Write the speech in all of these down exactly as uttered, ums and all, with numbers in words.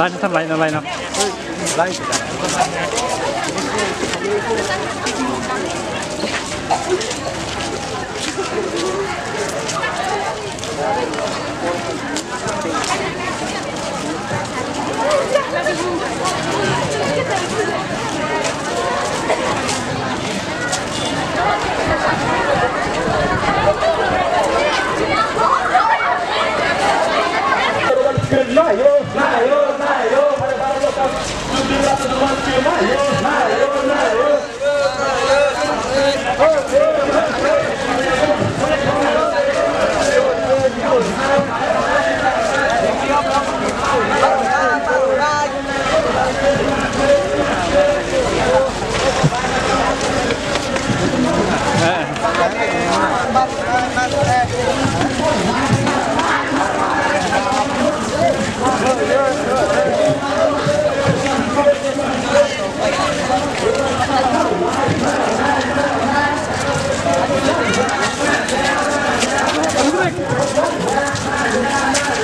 Laino, laino, laino.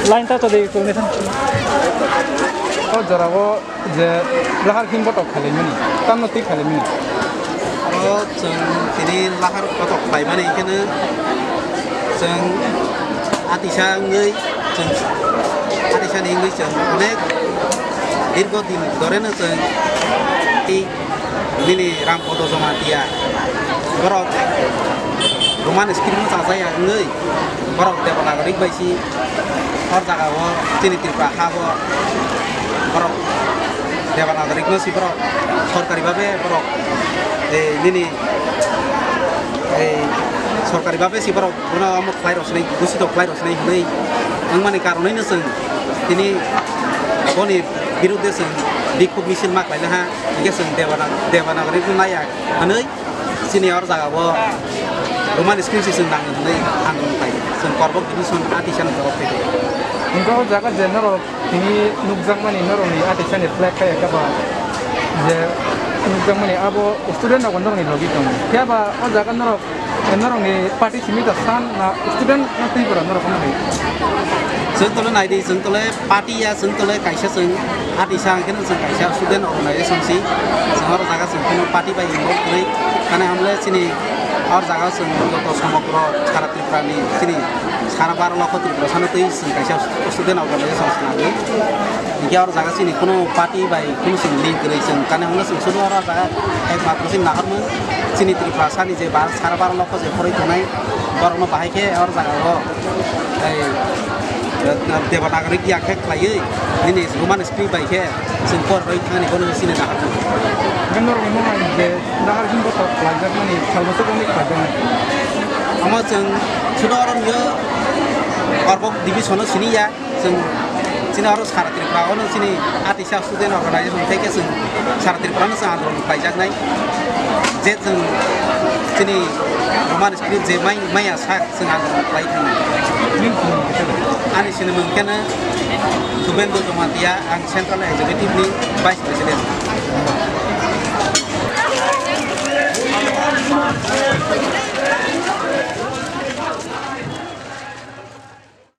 Line ta to de, kung ne than. O jora o je lahar him botok khalaimani, tamno twi khalaimani. O chwng tini lahar botok khlaimani, hinkhe no chwng atisa wngwi, chwng atisa ni wngwi chwng onek dirgo din dhore no chwng tei nini Rampodo Jamatia borok Roman script no chajaya wngwi borok Devanagari bai si hor jaga o chini Tripura ha o borok Devanagari no si borok sorkari babe borok, eh, nini, eh, sorkari babe si borok bono omo khlai rw sini, dusito khlai rw sini hinwi wngmani karonwi no chwng tini boni birudde chwng bikhuk misil ma khlai laha, hinkhe chwng Devana-, Devanagari no naiya hinwi chini or jaga o Roman script si chwng nang hinwi andolon khlai, chwng Korbok division atisa ni borok thaigo. Hinkhe o jaga je norok tini nukjakmani norokni atisa ni flag kaya khe ba je nukjakmani abo student rok norokni logi tongo. Phiya ba o jaga norok, norokni party simi ta san na student na twi bora norok wngmani? Chwng tole nai di, chwng tole party ya, chwng tole kaisa chwng atisa hwnkhe no chwng kaisa student organization si. Chwng oro jaga chwng kuno party bai involve kwrwi. Mane hamle chini or jaga chwng joto somogro sara Tripura ni chini sara baro lokho Tripura sano twi chwng kaisa student organization swnamwi. Hinkhe oro jaga chini kuno party bai kuno chwng link kwrwi chwng kane hwnle chwng sudu oro jaga ekmatro chini naharmung chini Tripura sani je bar-, sara baro lokho je phoroi tongnai borokno bahai khe oro jaga o, ei, Devanagari ya khe khlaiwi nini Roman script bai khe chwng por roi thani bono chini naharmung. Hwnkhe norok no hai je nahar himbo tok khlaijakmani salbose boni khlaijaknai. Omo chwng sudu oro nio Korbok division o sini ya. Chwng chini oro sara Tripura o no chini atisa student organization thai khe chwng sara Tripura no chwng andolon khlaijaknai. Je chwng chini Roman script je mai, maya sak chwng andolon khlai thangna. Ani sinimung khe no Subendra Jamatia, ang Central Executive ni Vice President.